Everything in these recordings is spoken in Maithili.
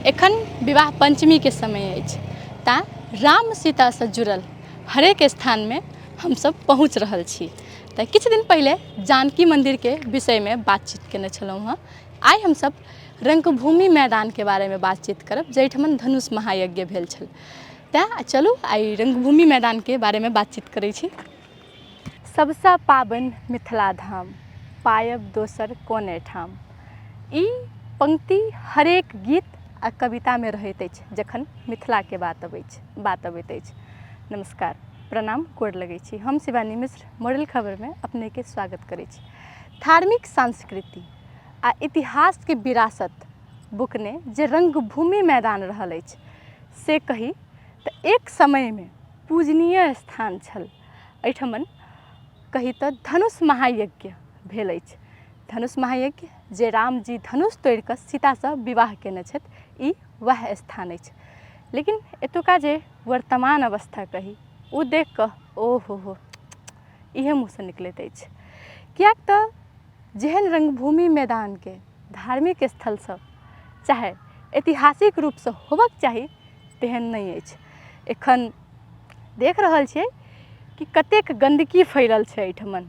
एखन विवाह पञ्चमीके समय अछि तैँ राम सीतासँ जुड़ल हरेक स्थानमे हमसभ पहुँच रहल छी। तऽ किछु दिन पहिले जानकी मन्दिरके विषयमे बातचीत कयने छलहुँ हँ। आइ हमसभ रङ्गभूमि मैदानके बारेमे बातचीत करब, जाहिठमन धनुष महायज्ञ भेल छल। तैँ चलू आइ रङ्गभूमि मैदानके बारेमे बातचीत करै छी। सबसँ पाबनि मिथिला धाम, पायब दोसर कोने ठाम। ई पंक्ति हरेक गीत आ कवितामे रहैत अछि जखन मिथिलाके बात अबै छै, बात अबैत अछि। नमस्कार, प्रणाम, गोर लगै छी। हम शिवानी मिश्र मॉडल खबरमे अपनेके स्वागत करै छी। धार्मिक संस्कृति आ इतिहासके विरासत बुकने जे रङ्गभूमि मैदान रहल अछि से कही तऽ एक समयमे पूजनीय स्थान छल। एहिठमन कही तऽ धनुष महायज्ञ भेल अछि। धनुष महायज्ञ जे रामजी धनुष तोड़िकऽ सीतासँ विवाह कयने छथि, ई वएह स्थान अछि। लेकिन एतुका जे वर्तमान अवस्था कही ओ देखिकऽ ओ हो हो इहे मुँहसँ निकलैत अछि, किएक तऽ जेहन रङ्गभूमि मैदानके धार्मिक स्थलसभ चाहे ऐतिहासिक रूपसँ होबक चाही तेहन नहि अछि। एखन देख रहल छियै कि कतेक गन्दगी फैलल छै एहिठमन।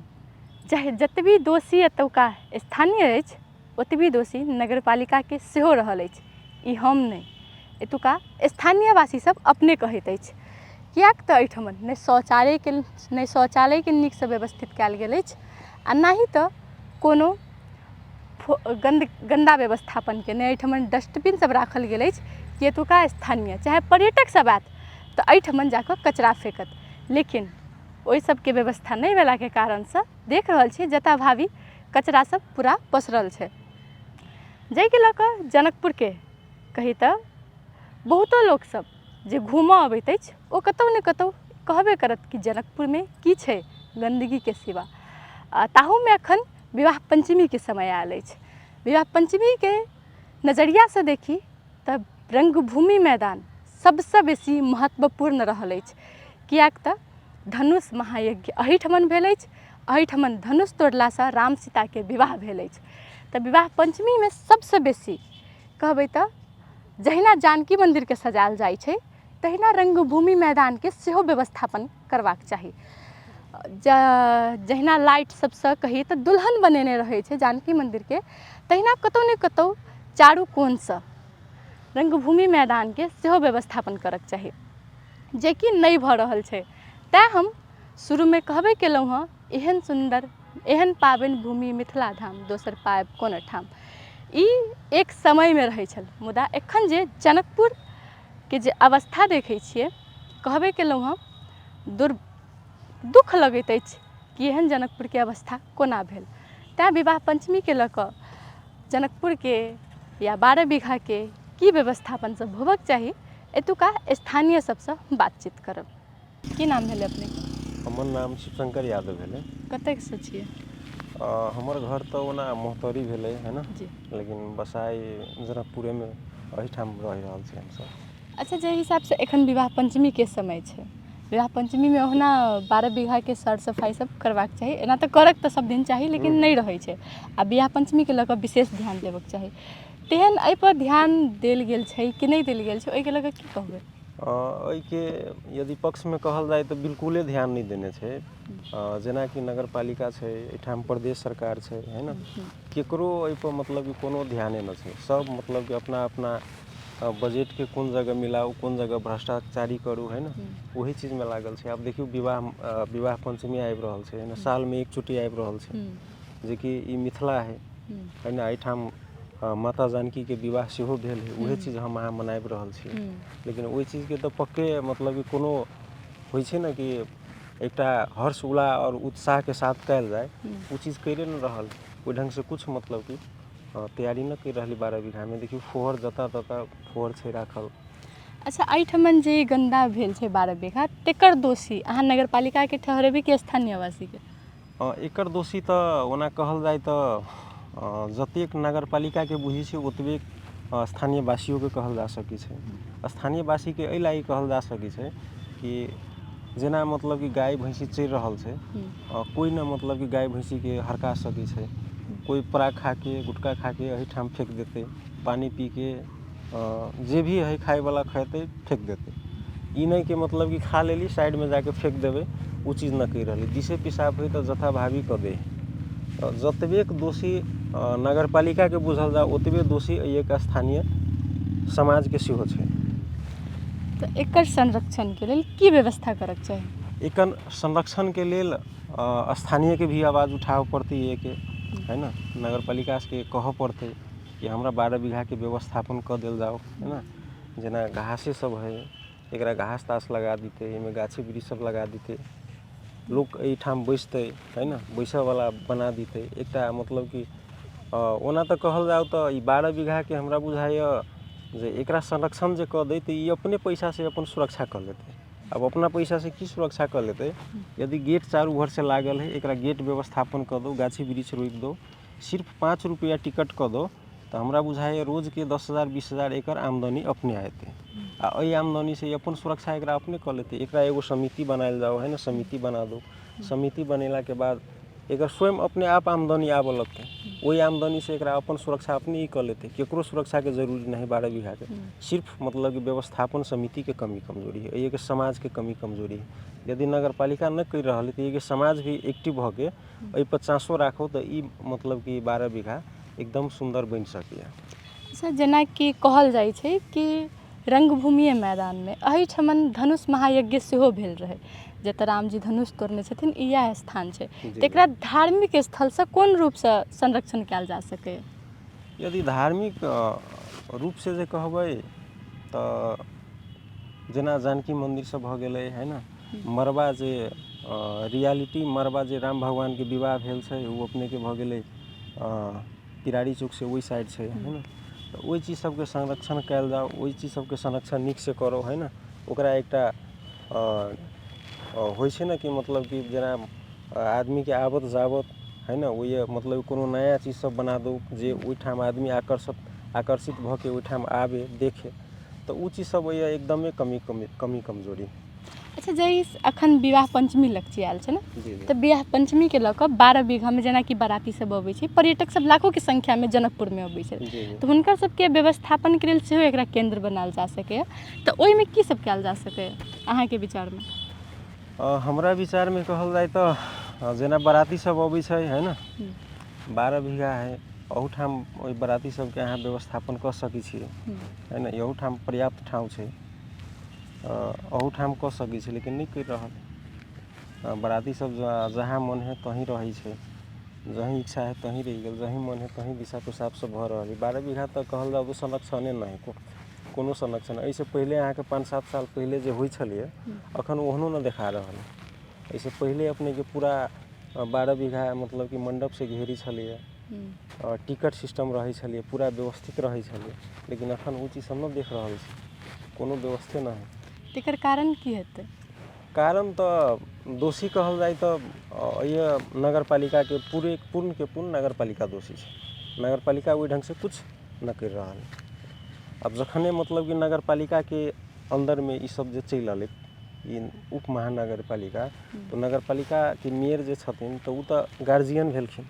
चाहे जतबी दोषी एतुका स्थानीय अछि ओतबी दोषी नगरपालिकाके सेहो रहल अछि। ई हम नहि, एतुका स्थानीयवासी सब अपने कहैत अछि, किएक तऽ एहिठमन नहि शौचालयके नीकसँ व्यवस्थित कयल गेल अछि आ नहि तऽ कोनो गन्दा व्यवस्थापनके नहि एहिठमन डस्टबिन सब राखल गेल अछि कि एतुका स्थानीय चाहे पर्यटक सब आयत तऽ एहिठमन जाकऽ कचरा फेकत। लेकिन ओहि सबके व्यवस्था नहि भेलाके कारणसँ देख रहल छियै जतऽ भाभी कचरा सब पूरा पसरल छै, जाहिके लऽ कऽ जनकपुरके कही तऽ बहुतो लोकसब जे घूमऽ अबैत अछि ओ कतहु ने कतहु कहबे करत कि जनकपुरमे की छै गन्दगीके सिवा। आ ताहूमे एखन विवाह पञ्चमीके समय आयल अछि। विवाह पञ्चमीके नजरियासँ देखी तऽ रङ्गभूमि मैदान सबसँ बेसी महत्वपूर्ण रहल अछि, किएक तऽ धनुष महायज्ञ एहिठमन भेल अछि। एहिठमन धनुष तोड़लासँ राम सीताके विवाह भेल अछि। तऽ विवाह पञ्चमीमे सबसँ बेसी कहबै तऽ जहिना जानकी मन्दिरके सजायल जाइ छै तहिना रङ्गभूमि मैदानके सेहो व्यवस्थापन करबाक चाही। जहिना लाइट सबसँ कही तऽ दुल्हन बनेने रहै छै जानकी मन्दिरके, तहिना कतहु ने कतहु चारू कोणसँ रङ्गभूमि मैदानके सेहो व्यवस्थापन करऽके चाही, जेकि नहि भऽ रहल छै। तैँ हम शुरूमे कहबे केलहुँ हँ, एहन सुन्दर एहन पाबनि भूमि मिथिला धाम दोसर पाबि कोनो ठाम। ई एक समयमे रहै छल, मुदा एखन जे जनकपुरके जे अवस्था देखै छियै, कहबे केलहुँ हँ, दुःख लगैत अछि कि एहन जनकपुरके अवस्था कोना भेल। तैँ विवाह पञ्चमीके लऽ कऽ जनकपुरके या 12 बीघाके की व्यवस्थापन सब होबक चाही, एतुका स्थानीय सबसँ बातचीत करब। की नाम भेलै अपनेके? हमर नाम शिवशंकर यादव भेलै। कतयसँ छियै? हमर घर तऽ ओना महोत्तरी भेलै है ने जी, लेकिन बसाइ जनकपुरेमे एहिठाम रहि रहल छी हमसब। अच्छा, जाहि हिसाबसँ एखन विवाह पञ्चमीके समय छै, विवाह पञ्चमीमे ओहुना 12 बीघाके सर सफाइ सब करबाक चाही। एना तऽ करक तऽ सब दिन चाही, लेकिन नहि रहै छै, आ विवाह पञ्चमीके लऽ कऽ विशेष ध्यान देबऽके चाही। तेहन एहिपर ध्यान देल गेल छै कि नहि देल गेल छै, ओहिके लऽ कऽ की कहबै? एहिके यदि पक्षमे कहल जाय तऽ बिल्कुले ध्यान नहि देने छै। जेनाकि नगरपालिका छै एहिठाम, प्रदेश सरकार छै है ने, केकरो एहिपर मतलब कि कोनो ध्याने नहि छै। सब मतलब कि अपना अपना बजटके कोन जगह मिलाउ, कोन जगह भ्रष्टाचारी करू है ने, ओही चीजमे लागल छै। आब देखियौ विवाह पञ्चमी आबि रहल छै है ने, सालमे एकचोटि आबि रहल छै, जेकि ई मिथिला है है ने, एहिठाम माता जानकीके विवाह सेहो भेल है, उहे चीज हम अहाँ मनाबि रहल छी। लेकिन ओहि चीजके तऽ पक्के मतलब कि कोनो होइ छै ने कि एकटा हर्ष उल्लास आओर उत्साहके साथ कयल जाय, ओ चीज करिए नहि रहल। ओहि ढङ्गसँ किछु मतलब कि तैयारी नहि करि रहलै। 12 बीघामे देखियौ फोहर जतऽ ततऽ फोहर छै राखल। अच्छा, एहिठमन जे गन्दा भेल छै 12 बीघा, तेकर दोषी अहाँ नगरपालिकाके ठहरेबै कि स्थानीयवासीके? एकर दोषी तऽ ओना कहल जाय तऽ जतेक नगरपालिकाके बुझै छै ओतबे स्थानीयवासियोके कहल जा सकै छै। स्थानीयवासीके एहि लागि कहल जा सकै छै कि जेना मतलब कि गाय भैँसी चरि रहल छै, कोइ ने मतलब कि गाय भैँसीके हरका सकै छै। कोइ परा खाके गुटखा खाके एहिठाम फेक देतै, पानि पीके जे भी हइ खायवला खेतै फेक देतै। ई नहि कि मतलब कि खा लेली साइडमे जाके फेक देबै, ओ चीज नहि कहि रहलै। दिसे पिसाब हइ तऽ जथाभावी कऽ दै। तऽ जतबेक दोषी नगरपालिकाके बुझल जाउ, ओतबे दोषी एहिके स्थानीय समाजके सेहो छै। तऽ एकर संरक्षणके लेल की व्यवस्था करऽके चाही? एकर संरक्षणके लेल स्थानीयके भी आवाज उठाबऽ पड़तै एहिके, है ने? नगरपालिकाके कहऽ पड़तै कि हमरा 12 बीघाके व्यवस्थापन कऽ देल जाउ, है ने? जेना घासे सब हइ, एकरा घास तास लगा दितै, एहिमे गाछी वृक्ष सब लगा दितै, लोक एहिठाम बैसतै, है ने? बैसऽवला बना दितै एकटा। मतलब कि ओना तऽ कहल जाउ तऽ ई 12 बीघाके हमरा बुझाइए जे एकरा संरक्षण जे कऽ दै तऽ ई अपने पैसासँ अपन सुरक्षा कऽ लेतै। आब अपना पैसासँ की सुरक्षा कऽ लेतै? यदि गेट चारू भरसँ लागल हइ, एकरा गेट व्यवस्थापन कऽ दौ, गाछी वृक्ष रोपि दौ, सिर्फ 5 रुपैआ टिकट कऽ दौ, तऽ हमरा बुझाइए रोजके 10,000 20,000 एकर आमदनी अपने एतै आ एहि आमदनीसँ ई अपन सुरक्षा एकरा अपने कऽ लेतै। एकरा एगो समिति बनायल जाउ, है ने? समिति बना दौ। समिति बनेलाके बाद एकर स्वयं अपने आप आमदनी आबऽ लगतै। ओहि आमदनीसँ एकरा अपन सुरक्षा अपने ई कऽ लेतै। केकरो सुरक्षाके जरूरी नहि 12 बीघाके। सिर्फ मतलब कि व्यवस्थापन समितिके कमी कमजोरी है, एहिके समाजके कमी कमजोरी है। यदि नगरपालिका नहि करि रहल है तऽ एहिके समाज भी एक्टिव भऽ के एहिपर चाँसो राखो तऽ ई मतलब कि 12 बीघा एकदम सुन्दर बनि सकैए। अच्छा, जेनाकि कहल जाइ छै कि रङ्गभूमिए मैदानमे एहिठमन धनुष महायज्ञ सेहो भेल रहै, जतऽ रामजी धनुष तोड़ने छथिन, इएह स्थान छै, तऽ एकरा धार्मिक स्थलसँ कोन रूपसँ संरक्षण कयल जा सकैए? यदि धार्मिक रूपसँ जे कहबै तऽ जेना जानकी मन्दिर सब भऽ गेलै, है ने? मड़बा जे रियलिटी मड़बा जे राम भगवानके विवाह भेल छै, ओ अपनेके भऽ गेलै तिरारी चौकसँ ओहि साइड छै, है ने? तऽ ओहि चीज सबके संरक्षण कयल जाउ, ओहि चीज सबके संरक्षण नीकसँ करू, है ने? ओकरा एकटा होइ छै ने कि मतलब कि जेना आदमीके आबत जाबत, है ने, ओहि मतलब कोनो नया चीज सब बना दू जे ओहिठाम आदमी आकर्षित भऽ के ओहिठाम आबे देखे, तऽ ओ चीज सब होइए एकदमे कमी कमी कमी कमजोरी। अच्छा, जे अखन विवाह पञ्चमी लगचियायल छै ने, तऽ विवाह पञ्चमीके लऽ कऽ 12 बीघामे जेनाकि बराती सब अबै छै, पर्यटक सब लाखोके संख्यामे जनकपुरमे अबै छै, तऽ हुनकर सबके व्यवस्थापनके लेल सेहो एकरा केन्द्र बनायल जा सकैए, तऽ ओहिमे की सब कयल जा सकैए अहाँके विचारमे? हमरा विचारमे कहल जाय तऽ जेना बराती सब अबै छै, है ने? 12 बीघा है, अहूठाम ओहि बराती सबके अहाँ व्यवस्थापन कऽ सकै छियै, है ने? इहूठाम पर्याप्त ठाउँ छै, अहूठाम कऽ सकै छी, लेकिन नहि करि रहल। बराती सब जहाँ मन है तहीं रहै छै, जहीं इच्छा है तहीं रहि गेल, जहीं मन है तहीं दिशा पेशाब सब भऽ रहल है। 12 बीघा तऽ कहल जाउ तऽ संरक्षणे नहि है, कोनो संरक्षण। एहिसँ पहिले अहाँके 5-7 साल पहिले जे होइ छलैए, अखन ओहनो नहि देखा रहल है। एहिसँ पहिले अपनेके पूरा 12 बीघा मतलब कि मण्डपसँ घेरी छलैए, टिकट सिस्टम रहै छलैए, पूरा व्यवस्थित रहै छलैए, लेकिन अखन ओ चीज सब नहि देख रहल छी, कोनो व्यवस्थे नहि है। तकर कारण की हेतै? कारण तऽ दोषी कहल जाय तऽ एहि नगरपालिकाके पूरे पूर्णके पूर्ण नगरपालिका दोषी छै। नगरपालिका ओहि ढङ्गसँ किछु नहि करि रहल है। आब जखने मतलब कि नगरपालिकाके अन्दरमे ई सब जे चलि रहलै, ई उप महानगरपालिका, तऽ नगरपालिकाके मेयर जे छथिन तऽ ओ तऽ गार्जियन भेलखिन,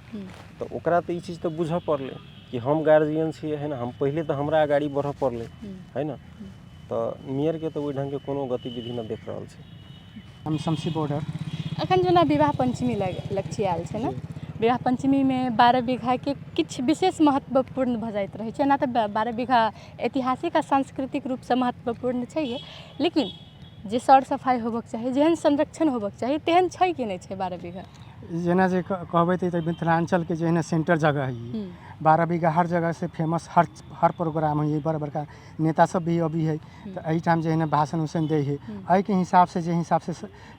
तऽ ओकरा तऽ ई चीज तऽ बुझऽ पड़लै कि हम गार्जियन छियै, है ने? हम पहिले तऽ हमरा अगाडि बढ़ऽ पड़लै, है ने? तऽ मेयरके तऽ ओहि ढङ्गके कोनो गतिविधि नहि देख रहल छै। हम शमसी बॉर्डर। अखन जेना विवाह पञ्चमी लगचियायल छै ने, विवाह पञ्चमीमे 12 बीघाके किछु विशेष महत्वपूर्ण भऽ जाइत रहै छै। एना तऽ 12 बीघा ऐतिहासिक आ सांस्कृतिक रूपसँ महत्वपूर्ण छैहे, लेकिन जे सर सफाइ होबऽके चाही, जेहन संरक्षण होबऽके चाही, तेहन छै कि नहि छै 12 बीघा? जेना जे कहबै तऽ मिथिलाञ्चलके जे है सेंटर जगह है ई 12 बीघा, हर जगह से फेमस, हर हर प्रोग्राम होइ है, बड़ बड़का नेता सब भी अबै है, तऽ एहिठाम जे है ने भाषण उषण दै है। एहिके हिसाबसँ जे हिसाबसँ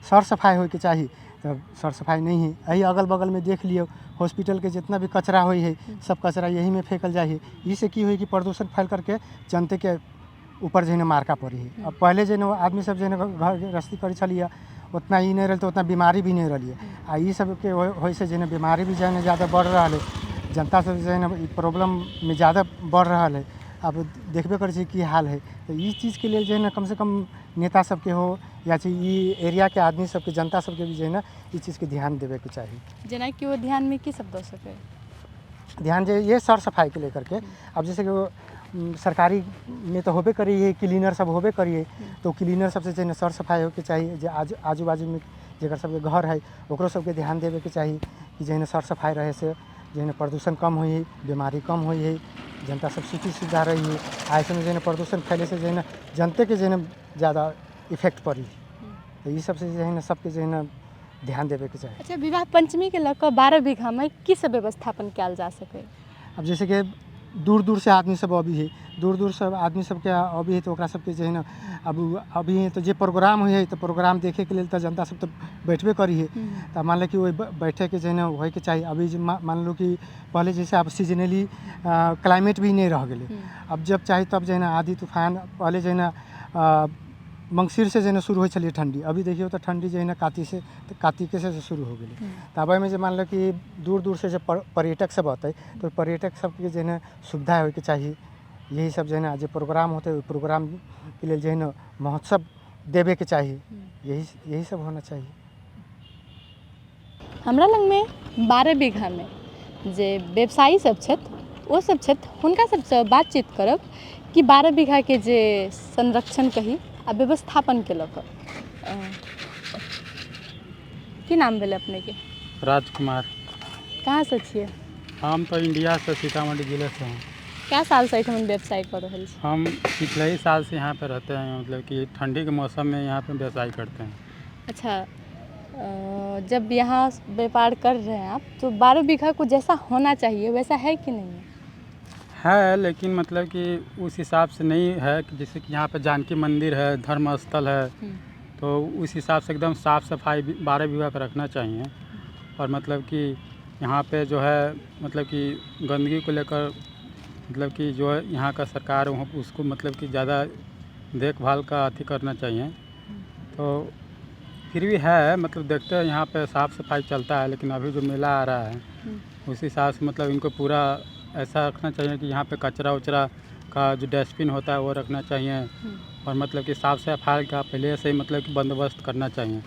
सर सफाइ होइके चाही तऽ सर सफाइ नहि है। एहि अगल बगलमे देख लियौ, हॉस्पिटलके जितना भी कचरा होइ है, सब कचरा यहीमे फेकल जाइ है। ई की होइ कि प्रदूषण फैल करके जनतेके ऊपर जे है ने मार्का पड़ै है। अब पहिले जे है आदमी सब जे है ने घर गृहस्थी करै छलियै, उतना ई नहि रहल तऽ उतना बीमारी भी नहि रहलियै, आ ई सबके होइसँ जे है ने बीमारी भी जे है ने ज्यादा बढ़ रहल है। जनता सब जे है ने ई प्रॉब्लममे ज्यादा बढ़ रहल है। आब देखबे करै छी की हाल है। तऽ ई चीजके लेल जे है ने कमसँ कम नेता सबके हो या ई एरियाके आदमी सबके, जनता सबके भी जे है ने ई चीजके ध्यान देबेके चाही। जेनाकि ओ ध्यानमे की सब दऽ सकै? ध्यान जे ये सर सफाइके लेकर के। अब जैसे कि सरकारी में तऽ होबे करै है, क्लीनर सब होबे करै है, तऽ क्लीनर सबसँ जे है सर सफाइ होइके चाही। जे आजू बाजूमे जकर सबके घर है ओकरो सबके ध्यान देबेके चाही कि जे है सर सफाइ रहै से जे है प्रदूषण कम होइ है, बीमारी कम होइ है, जनता सब सुखी सुविधा रहै है। आ ऐसेमे जे है प्रदूषण फैले से जे है जनतेके जे है ज्यादा इफेक्ट पड़ी है। तऽ ई सबसँ जे है ने सबके जे है ने ध्यान देबेके चाही। अच्छा, विवाह पंचमीके लऽ कऽ 12 बीघामे की सब व्यवस्थापन कयल जा सकै? अब जैसे कि दूर दूर से आदमी सब अबै है, दूर दूर से आदमी सबके अबै है तऽ ओकरा सबके जे है ने अब अभी है तऽ जे प्रोग्राम होइ है तऽ प्रोग्राम देखैके लेल तऽ जनता सब तऽ बैठबे करी है। तऽ मान लो कि ओहि बैठेके जे है ने होइके चाही। अभी जे मान लो कि पहले जैसे अब सीजनली क्लाइमेट भी नहि रह गेलै। अब जब चाही तब जे है ने आंधी तूफान, पहले जे है ने मङ्सिर से जे है ने शुरू होइ छलै ठण्डी, अभी देखियौ तऽ ठण्डी जे है ने कातिक से, कातिके से शुरू हो गेलै। तऽ अब एहिमे जे मान लो कि दूर दूर से जे पर्यटक सब अतै तऽ पर्यटक सबके जे है ने सुविधा होइके चाही। यही सब जे है ने जे प्रोग्राम होतै ओहि प्रोग्रामके लेल जे है ने महोत्सव देबेके चाही। यही यही सब होना चाही। हमरा लगमे 12 बीघामे जे व्यवसायी सब छथि ओ सब छथि, हुनका सबसँ बातचीत करब कि 12 बीघाके जे संरक्षण कही आ व्यवस्थापनके लऽ कऽ। की नाम भेलै अपनेके? राजकुमार। कहाँसँ छियै? हम तो इंडिया से, सीतामढ़ी जिले से हैं। कए सालसँ एहिठाम व्यवसाय कऽ रहल छी? हम पिछले ही साल से यहाँ पे रहते हैं, मतलब कि ठंडी के मौसम में यहाँ पे व्यवसाय करते हैं। अच्छा, जब यहाँ व्यापार कर रहे हैं आप तो 12 बीघा को जैसा होना चाहिए वैसा है कि नहीं है? है, लेकिन मतलब कि उस हिसाब से नहीं है कि जैसे कि यहाँ पे जानकी मंदिर है, धर्म स्थल है, तो उस हिसाब से एकदम साफ़ सफाई भी 12 बीघा का रखना चाहिए। और मतलब कि यहाँ पे जो है मतलब कि गंदगी को लेकर मतलब कि जो है यहाँ का सरकार वहाँ उसको मतलब कि ज़्यादा देखभाल का अथी करना चाहिए। तो फिर भी है, मतलब देखते हैं यहाँ पे साफ़ सफाई चलता है, लेकिन अभी जो मेला आ रहा है उस हिसाब से मतलब इनको पूरा ऐसा रखना चाहिए कि यहाँ पे कचरा उचरा का जो डस्टबिन होता है वो रखना चाहिए और मतलब कि साफ़ सफाई का पहले से ही मतलब कि बंदोबस्त करना चाहिए।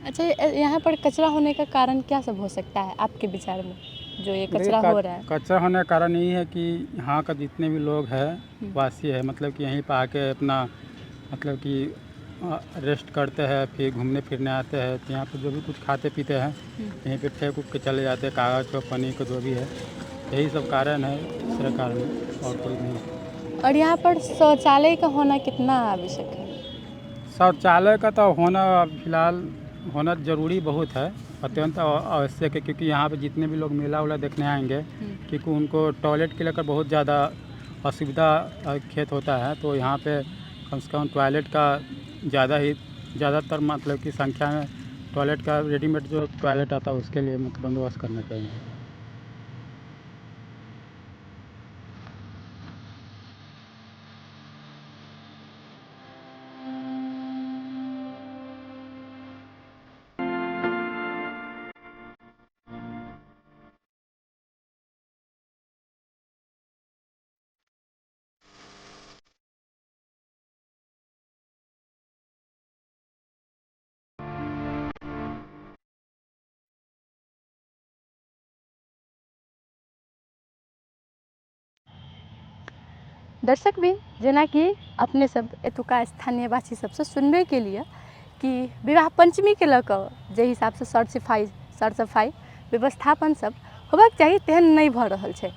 अच्छा, यहाँ पर कचरा होने का कारण क्या सब हो सकता है आपके विचार में, जो ये कचरा हो रहा है? कचरा होने का कारण यही है कि यहाँ का जितने भी लोग हैं वासी है, मतलब कि यहीं पर आके अपना मतलब कि रेस्ट करते हैं, फिर घूमने फिरने आते हैं, तो यहाँ पे जो भी कुछ खाते पीते हैं यहीं पे फेंक उक के चले जाते हैं, कागज़ को पन्नी को जो भी है। यही सब कारण है, दूसरा कारण और कोई नहीं। और यहाँ पर शौचालय का होना कितना आवश्यक है? शौचालय का तो होना फिलहाल होना ज़रूरी बहुत है, अत्यंत आवश्यक है, क्योंकि यहाँ पे जितने भी लोग मेला उला देखने आएंगे क्योंकि उनको टॉयलेट के लेकर बहुत ज़्यादा असुविधा खेत होता है, तो यहाँ पे कम से कम टॉयलेट का ज़्यादा ही ज़्यादातर मतलब कि संख्या में टॉयलेट का रेडीमेड जो टॉयलेट आता है उसके लिए मतलब बंदोबस्त करना चाहिए। दर्शक भी जेनाकि अपने सब एतुका स्थानीयवासी सबसँ सुनबे के लिए कि विवाह पंचमीके लऽ कऽ जे हिसाबसँ सर सफाइ व्यवस्थापन सब होबाक चाही तेहन नहि भऽ रहल छै।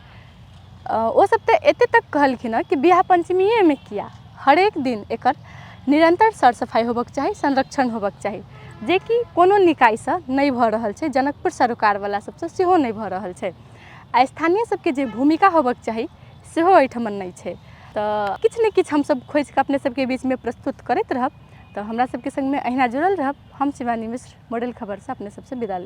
ओ सब तऽ एते तक कहलखिन हँ कि विवाह पंचमीएमे किया, हरेक दिन एकर निरन्तर सर सफाइ होबाक चाही, संरक्षण होबाक चाही, जेकि कोनो निकायसँ नहि भऽ रहल छै, जनकपुर सरोकारवला सबसँ सेहो नहि भऽ रहल छै। आ स्थानीय सबके जे भूमिका होबाक चाही सेहो एहिठमन नहि छै। तऽ किछु ने किछु हमसब खोजिके अपने सबके बीचमे प्रस्तुत करैत रहब, तऽ हमरा सबके सङ्गमे अहिना जुड़ल रहब। हम शिवानी मिश्र, मॉडल खबरसँ अपने सबसँ विदा।